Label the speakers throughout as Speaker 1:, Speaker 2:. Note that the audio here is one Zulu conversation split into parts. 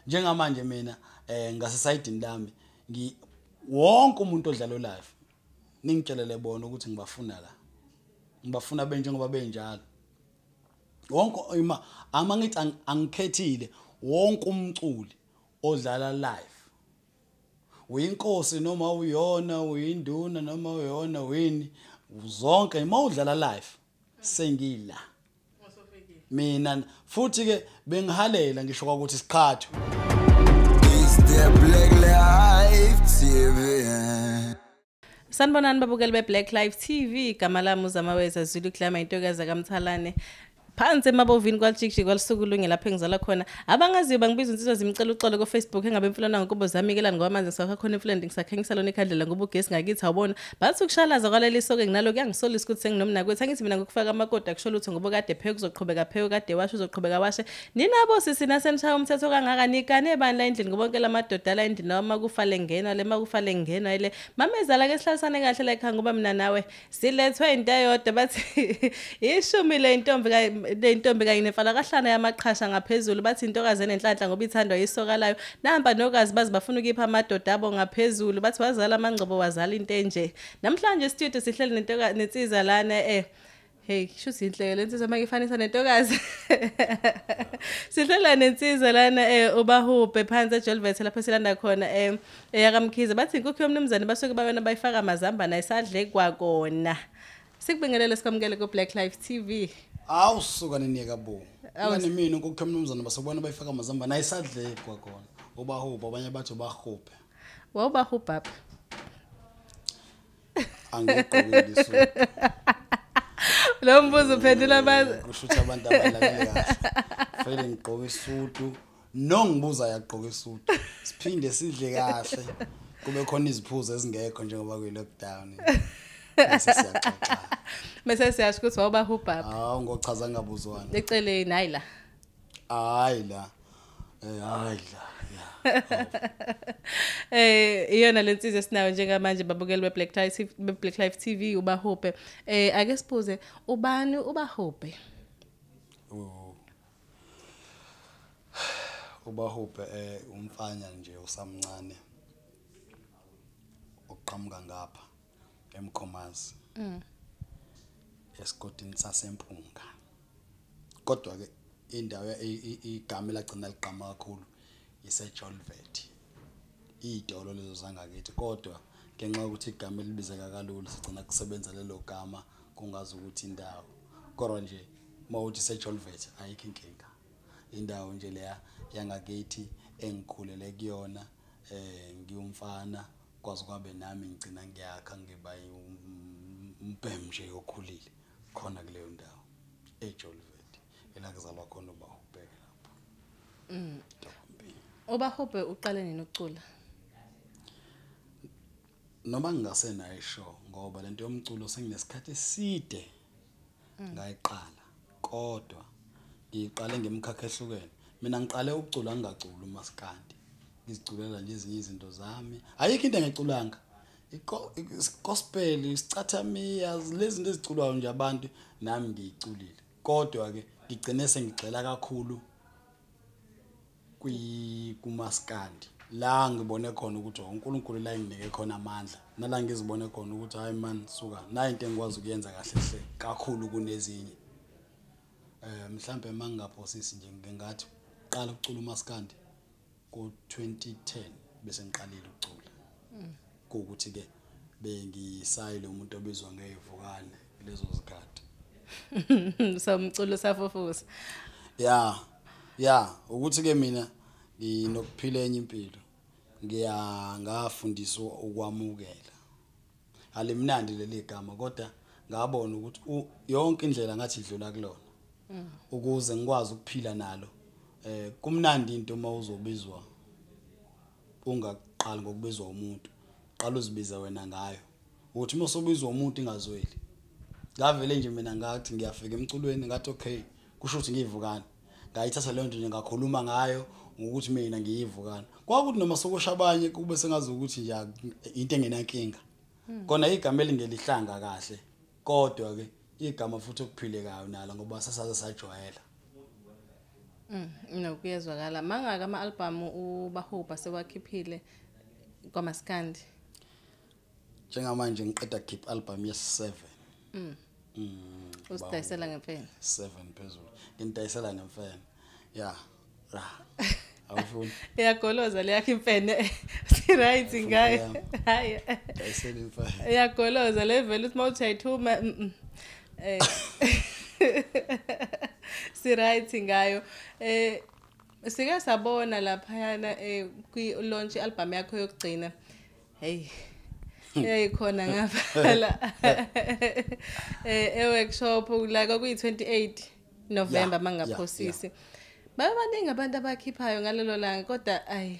Speaker 1: Njengamanje mina ngasesayidini lami wonke umuntu odlala live ningitshelele bona ukuthi ngibafuna la, ngibafuna benjengoba benjalo. Wonke ama ngithi angikhethile, wonke umculi odlala live, uyinkosi noma uyona, uyinduna noma uyona, wini zonke, uma udlala live sengila mina. Futhi ke bengihalela ngisho ukuthi siqhathwe.
Speaker 2: It's the Black Life TV.
Speaker 3: Sanibonani babukeli be-Black Life TV, igama lami uZamaweza Zulu Klama, intokazi kaMthalane. Phansi emabovini kwaLjikji kwaLusukulunge lapho engizalwa khona. Abangaziyo bangibiza insizwa zimcela uxolo ku Facebook engabe imfulana ngokubo zamikelani ngoba manje ngisakha khona imfulana ngisakhanyisa lona ikhandlela ngoba ugesi ngakithi awubona. Bathi ukushalaza kwaleli soke nginalo kuyangisolisa ukuthi senginomnakwethu. Angithi mina ngokufaka amakota akusho lutho ngoba kade pheke kuzoqhubeka pheke, kade washo uzoqhubeka washe. Ninabo sisi nasenishaya umthetho kangaka nikane bani la endlini ngoba bonke lamadoda la endlini noma kufale ngena le makufale ngena le. Mamezala ke sihlalisane kahle la ekhaya ngoba mina nawe silethwe into eyodwa. Bathi ishumi le intombi lentombi kanye nefala kahlana yamaqhasha ngaphezulu. Bathi intokazi enenhlanhla ngoba ithandwa yisoka layo. Nampa nokazi bazi bafuna ukipha amadoda abo ngaphezulu. Bathi wazala amangcobo wazala into enje. Namhlanje studio sihleli nentokazi nensizwa lana hey shuthi inhleke lensizwa mayifanisa nentokazi. Sihlela nensizwa lana uBahubhe phansi eJolvet lapho silanda khona eyakaMkhize. Bathi inkukhu yomnumzane basuke babena bayifaka amazambane ayisadle kwakona. Sikubingelele sikwamukele ku Black Life TV.
Speaker 1: Awusuka ninika bo. Ngani mina inkukhu yomnumzane basubona bayifaka amazambane ayisadle kwakona. UBahubhe abanye bathi uBahubhe.
Speaker 3: Wawubahubha phi?
Speaker 1: Angigqokile isudu.
Speaker 3: Lo mbuzo uphendula
Speaker 1: kusho ukuthi abantu abalalele kahle. Fanele ngigqoke isudu, nongibuza yagqoka isudu. Siphinde sidle kahle. Kube khona iziphuzo ezingekho njengoba kuyi lockdown. Bese siyaxoxa.
Speaker 3: Bese siyasho ukuthi wawubahubha phi.
Speaker 1: Hawu ngochaza ngabuzwana.
Speaker 3: Eceleni hayi la.
Speaker 1: Hayi la. Hayi la.
Speaker 3: Iyona lensizwa esinayo njengamanje babukeli beBlack Life beBlack Life TV uBahubhe. Ake sibuze ubani uBahubhe?
Speaker 1: UBahubhe umfana nje usamncane oqhamuka ngapha eMkhomazi. Esigodini saseMpunga. Kodwa ke indawo igama elagcina liqhama kakhulu iseJolvet. Idolo lezo zangakithi, kodwa ngenxa yokuthi igama elibizeka kalula sigcina kusebenza lelo gama kungazi ukuthi indawo. Kodwa nje mawuthi seJolvet ayikho inkinga. Indawo nje leya yangakithi engikhulele kuyona, ngiyumfana kwazi kwabe nami ngicina ngiyakha ngiba umbhem nje okhulile khona kuleyo ndawo eJolvet ela kuzalwa khona uBahubhe lapho.
Speaker 3: UBahubhe uqale nini ukucula?
Speaker 1: Noma ngingasenayo ishow ngoba lento yomculo senginesikhathi eside ngayiqala, kodwa ngiyiqale ngemkhakha ehlukene. Mina ngiqale ukucula ngingaculi umaskandi, ngiziculela nje ezinye izinto zami. Ayikho into engiculanga, gospel, isicathamiya, lezi zinto eziculwayo nje abantu nami ngiyiculile. Kodwa ke ngigcine sengigxila kakhulu kumaskandi la ngibone khona ukuthi uNkulunkulu la nginike khona amandla, nala ngizibone khona ukuthi hayi man suka nayi into engikwazi ukuyenza kahle hle kakhulu kunezinye. Mhlambe mangingaphosisi nje ngingathi qala ukucula umaskandi ngo-2010 bese ngiqalile ukucula. Kuwukuthi ke bengisayile umuntu obizwa ngeyivukane lezo zikhathi.
Speaker 3: Somculo safufusa.
Speaker 1: Ya ukuthi ke mina nginokuphila enye impilo, ngiyangafundiswa ukwamukela. Alimnandi leli gama kodwa ngabona ukuthi yonke indlela ngathi idlula kulona ukuze ngikwazi ukuphila nalo. Kumnandi into uma uzobizwa ungaqali ngokubizwa umuntu, qala uzibiza wena ngayo. Ukuthi uma usobizwa umuntu ingazweli. Ngavele nje mina ngathi ngiyafika emculweni ngathi okay kusho ukuthi ngiyivukana. Ngayithatha leyo nto nje ngakhuluma ngayo ngokuthi mina ngiyivukana. Kwakuthi noma sokusha abanye kube sengazi ukuthi nje into engenankinga. Kona igama elingelihlanga kahle, kodwa ke igama futhi okuphilekayo nalo ngoba sasaze sajwayela.
Speaker 3: No, kuyezwakala. Mangaka ama-album uBahubhe sewakhiphile kwaMaskandi?
Speaker 1: Njengamanje ngiqeda kukhipha album yes-7.
Speaker 3: Usidayisela ngemfene.
Speaker 1: 7 phezulu, ngidayisela ngemfene. Ya, awufuni?
Speaker 3: Iyagoloza leyakho imfene, si-right ngayo. Hayi,
Speaker 1: dayisela imfene.
Speaker 3: Iyagoloza le vele, uthi mawuthi ayithuma, si-right ngayo. Sike sabona laphayana kwi-launch album yakho yokugcina, hey, yayikhona ngapha la e-workshop la, kwakuyi-28 November, mangaphosisi. Babaningi abantu abakhiphayo ngalelo langa, kodwa ayi,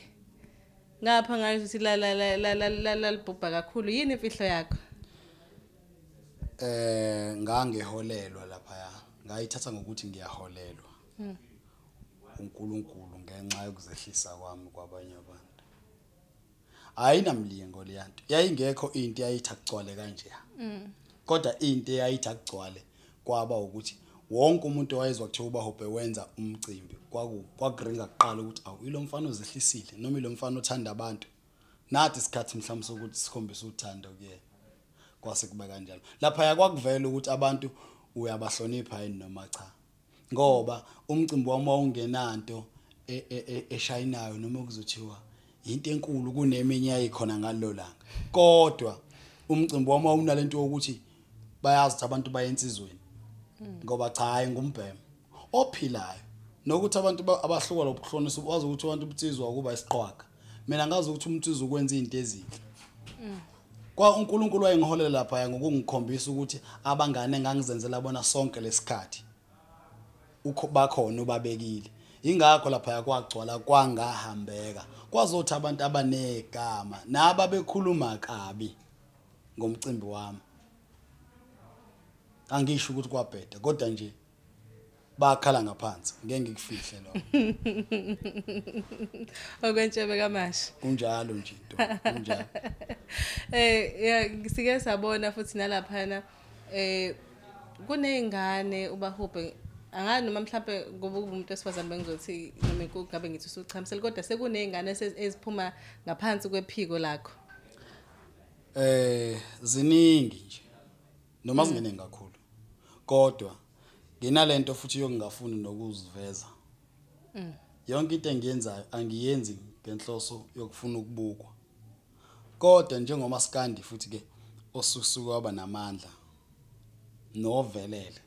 Speaker 3: ngapha ngasho ukuthi la la la la la la libhubha kakhulu. Yini imfihlo yakho?
Speaker 1: Ngangiholelwa lapha, ngayithatha ngokuthi ngiyaholelwa uNkulunkulu ngenxa yokuzehlisa kwami kwabanye abantu. Ayinamlingo leyanto, yayingekho into yayithi akugcwale kanje, kodwa into eyayithi akugcwale kwaba ukuthi wonke umuntu owayezwa kuthiwa uBahubhe wenza umcimbi, kwakuringa kuqala ukuthi awu, ilo mfana ozehlisile noma ilo mfana othanda abantu, nathi isikhathi mhlawumbe sokuthi sikhombise uthando kuyena. Kwase kuba kanjalo lapha, kwakuvela ukuthi abantu uyabahlonipha yini noma cha, ngoba umcimbi wami wawungenanto eshayinayo noma kuzothiwa into enkulu kuneminye yayikhona ngalelo langa, kodwa umcimbi wami wawunalento yokuthi bayazi ukuthi abantu bayensizweni, ngoba cha, hayi, ngumbhemo ophilayo, nokuthi abantu abahluka lobuhlonisa, wazi ukuthi abantu ubunsizwa ukuba isiqhwaga. Mina ngazi ukuthi umnsizwa ukwenza izinto ezinhle. Kwa uNkulunkulu wayengiholela lapha ngokungikhombisa ukuthi abangane engangizenzela bona sonke lesikhathi ukho bakhona, ubabekile. Ingakho lapha kwagcwala kwangahambeka, kwazothi abantu abanegama naba bekhuluma kabi ngomcimbi wami, angisho ukuthi kwabheda, kodwa nje bakhala ngaphansi, ngeke ngikufihle lokho.
Speaker 3: Okwentshebe kamasha.
Speaker 1: Kunjalo nje, ntombi, kunjalo.
Speaker 3: Ya, sike sabona futhi nalaphana kuneyingane uBahubhe, angazi noma mhlambe ngoba umuntu wesifazane bengizothi noma kungabe ngithi usuchamisele, kodwa sekuneyingane eziphuma ngaphansi kwephiko lakho.
Speaker 1: Ziningi nje, noma zingeningi kakhulu, kodwa nginalento futhi yokungafuni nokuziveza. Yonke into engiyenzayo angiyenzi ngenhloso yokufuna ukubukwa, kodwa njengomaskandi futhi ke osusuka waba namandla novelele,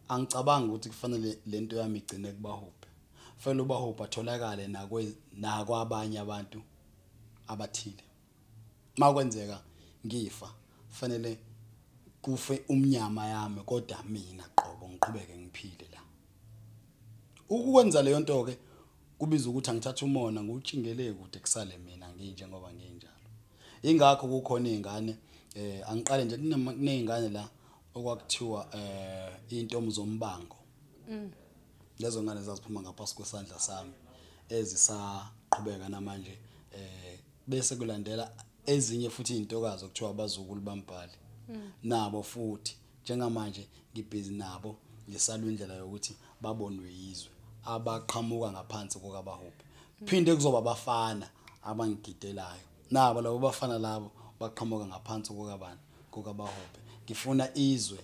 Speaker 1: angicabangi ukuthi kufanele lento yami igcine kuBahubhe. Fanele uBahubhe atholakale nakwabanye abantu abathile. Makwenzeka ngifa, fanele kufe umnyama yami, kodwa mina qobo ngiqhubeke ngiphile la. Ukwenza leyo nto ke kubiza ukuthi angithathe umona ngiwutshingele kude, kusale mina nginjengoba nginjalo. Ingakho kukhona izingane, angiqale nje, kunezingane la okwakuthiwa intombi zombango. Lezo ngane zaziphuma ngaphansi kwesandla sami, ezisaqhubeka namanje, bese kulandela ezinye futhi izintokazi okuthiwa abazukulu bambhali. Nabo futhi njengamanje ngibhizi nabo, ngisalwa indlela yokuthi babonwe yizwe abaqhamuka ngaphansi kukaBahubhe. Phinde kuzoba abafana abangigidelayo, nabo labo bafana labo baqhamuka ngaphansi kukabani, kukaBahubhe. Ngifuna izwe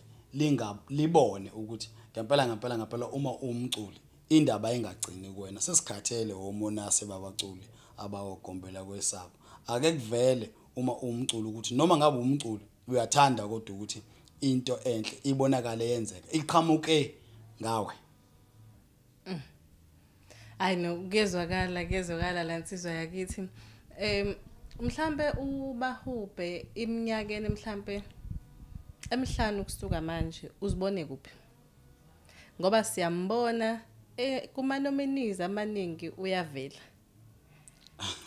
Speaker 1: libone ukuthi ngempela ngempela ngempela uma umculi indaba ingagcini kuwena. Sesikhathele omonase babaculi abawogombela kwesabo. Ake kuvele uma umculi ukuthi noma ngabe umculi uyathanda, kodwa ukuthi into enhle ibonakale yenzeka, iqhamuke ngawe.
Speaker 3: Hayi no, kuyezwakala, kuyezwakala la nsizwa yakithi. Mhlambe uBahubhe iminyakeni mhlambe emihlanu kusuka manje uzibone kuphi? Ngoba siyambona kuma nominees amaningi uyavela.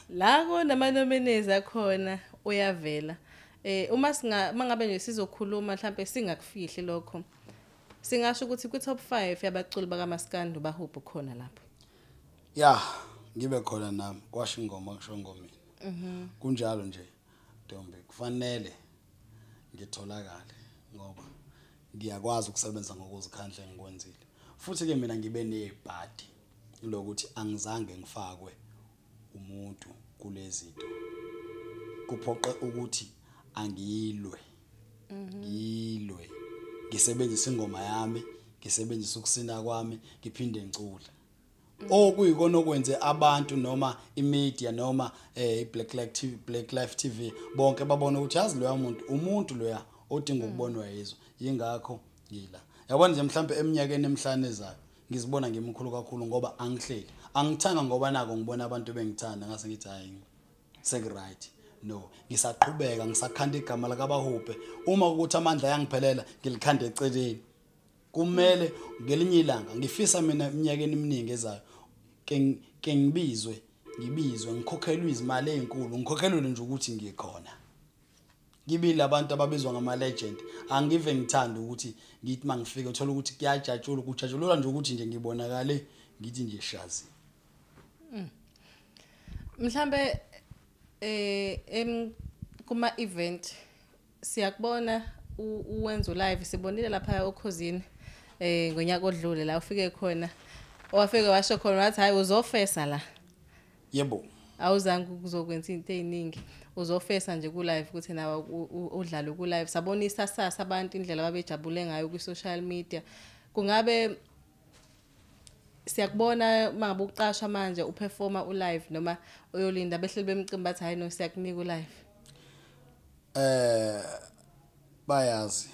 Speaker 3: La kunama nominees akhona uyavela. Uma singa mangabe nje sizokhuluma mhlambe singakufihli lokho, singasho ukuthi kwi top 5 yabaculi bakaMaskandi uBahubhe khona lapho.
Speaker 1: Ya, ngibe khona nami, kwasho ingoma kusho ngomina. Kunjalo nje ntombi, kufanele ngitholakale ngoba ngiyakwazi ukusebenza ngokuzikhandla engikwenzile. Futhi ke mina ngibe nebhadi lokuthi angizange ngifakwe umuntu kulezinto, kuphoqe ukuthi angilwe, ngilwe, ngisebenzise ingoma yami, ngisebenzise ukusina kwami, ngiphinde ngicule. Okuyikona okwenze abantu noma imedia noma iBlack Life TV, Black Life TV bonke babona ukuthi yazi loya muntu, umuntu loya odinga ukubonwa yizwe. Yingakho ngila. Yabona nje mhlambe eminyakeni emihlanu ezayo ngizibona ngimkhulu kakhulu ngoba angihleli. Angithanga ngoba nako ngibona abantu bengithanda ngase ngithi hayi sekuright. No, ngisaqhubeka ngisakhanda igama lakaBahubhe. Uma ukuthi amandla ayangiphelela ngilikhanda eceleni. Kumele ngelinye ilanga ngifisa mina eminyakeni eminingi ezayo ke ngibizwe ngikhokhelwe izimali ezinkulu, ngikhokhelwe nje ukuthi ngikhona. Ngibile abantu ababizwa ngama legend, angive ngithanda ukuthi ngithi mangifike uthola ukuthi kuyajatshulwa, kujatshulwa nje ukuthi nje ngibonakale ngithi nje shazi.
Speaker 3: Mhlambe kuma event siyakubona uwenza live, sibonile lapha okhosini ngonyaka odlule la ufike khona, owafike washo khona wathi hayi uzofesa la.
Speaker 1: Yebo,
Speaker 3: awuzange ukuzokwenza into eziningi, uzofesa nje ku live ukuthi nawe udlale ku live. Sabona isasasa abantu indlela ababejabule ngayo ku social media. Kungabe siyakubona mangabe uqashwa manje uperforma u live noma uyolinda behleli bemcimbi bathi hayi no siyakunika u live?
Speaker 1: Bayazi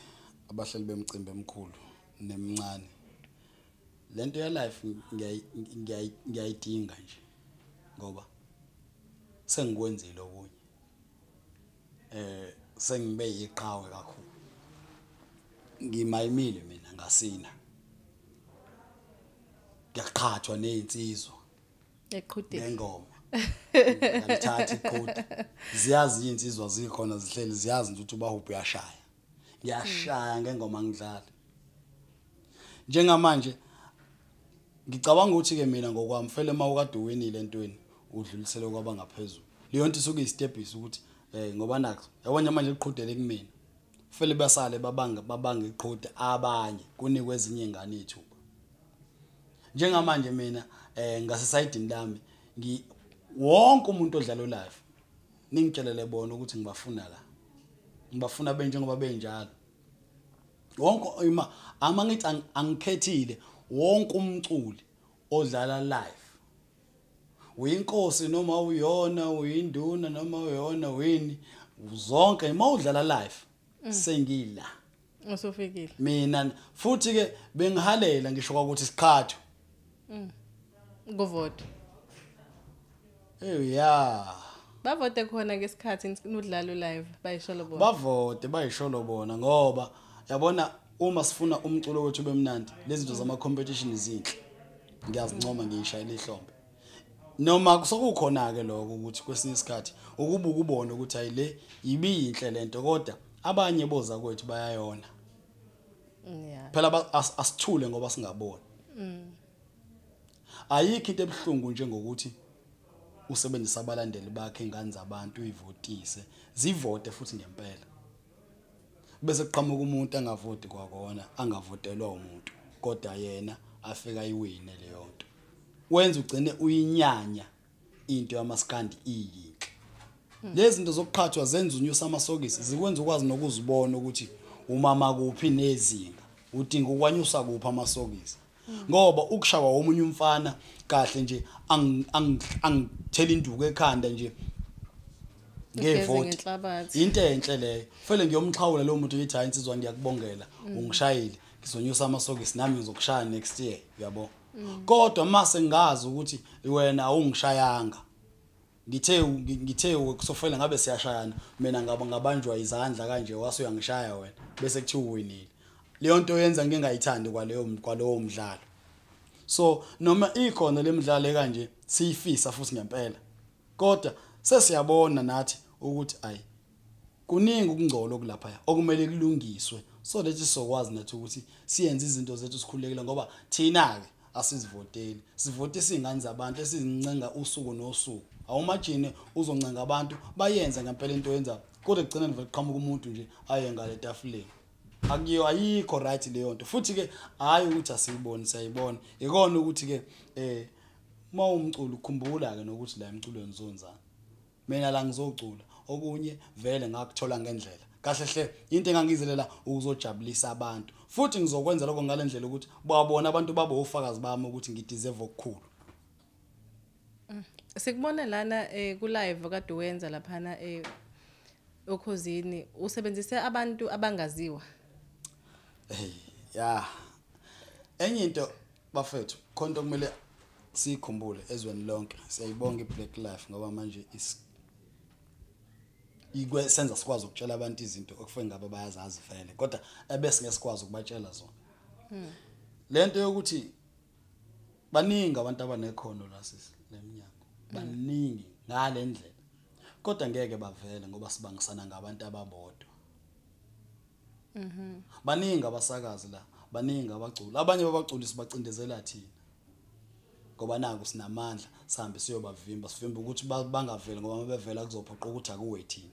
Speaker 1: abahleli bemcimbi emkhulu nemncane, lento ya life ngiyayidinga nje ngoba sengikwenzile okunye, sengibe yiqhawe kakhulu, ngimayimile mina ngasina, ngiyaqhathwa nezinsizwa
Speaker 3: eqhudeni
Speaker 1: ngengoma ngiyalithatha iqhude, ziyazi insizwa zikhona zihleli ziyazi nje ukuthi uBahubhe uyashaya, ngiyashaya ngengoma ngidlala. Njengamanje ngicabanga ukuthi ke mina ngokwami fele mawukade uwinile entweni udlulisele kwabangaphezulu, leyo nto isuke istepis ukuthi ngoba nakho yabona manje iqhudele kumina, fele basale babanga iqhude abanye kunikwe ezinye ingane ithuba. Njengamanje mina ngasesayidini lami wonke umuntu odlala live ningitshelele bona ukuthi ngibafuna la, ngibafuna benjengoba benjalo wonke. Ima ngithi angikhethile, wonke umculi odlala live, uyinkosi noma uyona, uyinduna noma uyona, wini zonke, uma udlala live sengila
Speaker 3: usufikile
Speaker 1: mina. Futhi ke bengihalela ngisho ukuthi siqhathwe
Speaker 3: kuvote.
Speaker 1: Ya,
Speaker 3: bavote khona ngesikhathi nidlala live, bayisholo bona,
Speaker 1: bavote bayisholo bona ngoba yabona uma sifuna umculo wethu bemnandi lezi zinto zama competition izinhle ngiyazincoma ngiyishayela ihlombe. Noma kusokukhona ke lokho ukuthi kwesinye isikhathi ukubuka ubone ukuthi hayi le ibiyinhle lento, kodwa abanye boza kwethu bayayona. Phela asithule ngoba singaboni. Ayikho into ebuhlungu njengokuthi usebenzisa abalandeli bakhe ingane zabantu uyivotise, zivote futhi ngempela, bese kuqhamuka umuntu angavoti kwakona, angavotelwa umuntu, kodwa yena afika ayiwine leyo nto. Wenza ugcine uyinyanya into yamaskandi iyinhle. Lezi zinto zokuqhathwa zenza unyusa amasokisi, zikwenza ukwazi nokuzibona ukuthi umama kuphi nezinga, udinga ukwanyusa kuphi amasokisi. Ngoba ukushawa omunye umfana kahle nje angithela induku ekhanda nje ngevote, into enhle leyo. Fele ngiyomxhawula lo muntu ngithi hayi insizwa ngiyakubongela ungishayile, ngizonyusa amasokisi nami ngizokushaya next year, uyabo. Kodwa mase ngazi ukuthi wena awungishayanga, ngithe kusofela ngabe siyashayana, mina ngabanjwa izandla kanje wase uyangishaya wena bese kuthiwa uwinile. Leyo nto yenza ngingayithandi kwaleyo mdlalo. So noma ikhona lemidlalo kanje siyifisa futhi ngempela, kodwa sesiyabona nathi ukuthi ayi kuningi ukungcola okulapha okumele kulungiswe, so lethi sizokwazi nathi ukuthi siyenze izinto zethu sikhululekile, ngoba thina ke asizivoteli, sivotisa izingane zabantu esizincenga usuku nosuku. Awumajini uzoncenga abantu bayenze ngempela into yenza, kodwa ekugcineni vele qhamuka umuntu nje aye ngale tafuleni. Akuyo, ayikho right leyo nto. Futhi ke hayi ukuthi asiyiboni, siyayibona. Ikona ukuthi ke uma umculo ukhumbula ke nokuthi la emculweni uzonzana. Mina la ngizocula, okunye vele ngakuthola ngendlela. Kahle hle into engangizelela ukuzojabulisa abantu. Futhi ngizokwenza lokho ngalendlela ukuthi babona abantu babe ofakazi bami ukuthi ngideserve okukhulu.
Speaker 3: Sikubona lana ku live kade wenza laphana okhozini, usebenzise abantu abangaziwa.
Speaker 1: Hey, ya. Enye into bafethu, khonto kumele sikhumbule ezweni lonke. Siyayibonga iBlack Life ngoba manje senza sikwazi ukutshela abantu izinto okufanele ngabe bayazazi vele, kodwa ebese ngesikwazi ukubatshela zona. Lento yokuthi baningi abantu abanekhono la sisi leminyaka, baningi ngalendlela, kodwa ngeke bavele ngoba sibangisana ngabantu ababodwa. Baningi abasakazi la, baningi abaculi, abanye babaculi sibacindezela thina ngoba naku sinamandla, sihambe siyobavimba, sivimba ukuthi bangaveli ngoba mabevela kuzophoqa ukuthi akuwe thina.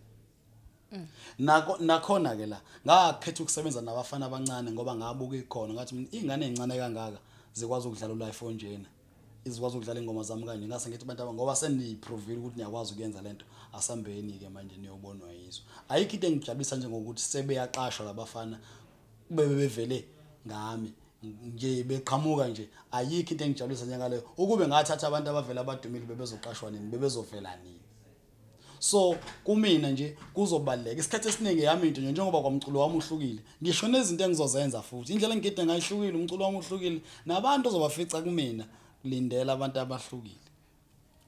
Speaker 1: Nakhona ke la ngakhetha ukusebenza nabafana abancane ngoba ngabuka ikhono, ngathi mina ingane ezincane kangaka zikwazi ukudlala ulife onjena, izikwazi ukudlala ingoma zami kanje. Ngase ngithi abantu ngoba seniyiprovile ukuthi niyakwazi ukuyenza lento, asambeni ke manje niyobonwa yizwe. Ayikho into engijabulisa njengokuthi sebeyaqashwa labafana bebe bevele ngami nje beqhamuka nje. Ayikho into engijabulisa njengaleyo. Ukube ngathatha abantu abavela abadumile bebezoqashwa nini, bebezovela nini. So kumina nje kuzobaleka isikhathi esiningi yami into nje, njengoba kwamculo wami uhlukile, ngisho nezinto engizozenza futhi indlela engigida ngayihlukile, umculo wami uhlukile, nabantu ozobafica kumina lindela abantu abahlukile.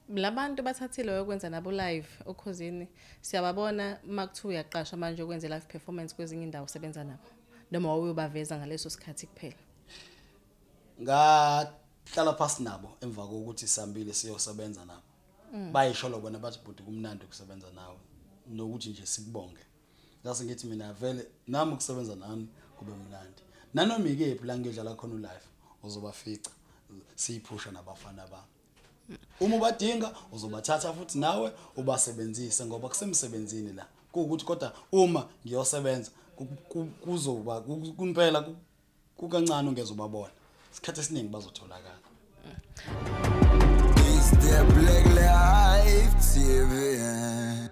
Speaker 3: Labantu bathathile ukwenza nabo live okhozini, siyababona makuthiwa uyaqasha manje ukwenza live performance kwezinye indawo usebenza nabo, noma wawuyobaveza ngaleso sikhathi kuphela?
Speaker 1: Ngahlala phansi nabo emva kokuthi sihambile siyosebenza nabo. Bayisholo bona bathi bhuti kumnandi ukusebenza nawe nokuthi nje sikubonge. Ngase ngithi mina vele nami ukusebenza nami kube mnandi. Nanoma ikephi la ngiyodlala khona ulive uzobafica siyiphusha nabafana bami. Uma ubadinga uzobathatha futhi nawe ubasebenzise ngoba kusemsebenzini la. Kuwukuthi kodwa uma ngiyosebenza kuzoba kumpela kukancane ungeze ubabona. Isikhathi esiningi bazotholakala.
Speaker 2: It's the Black Life TV.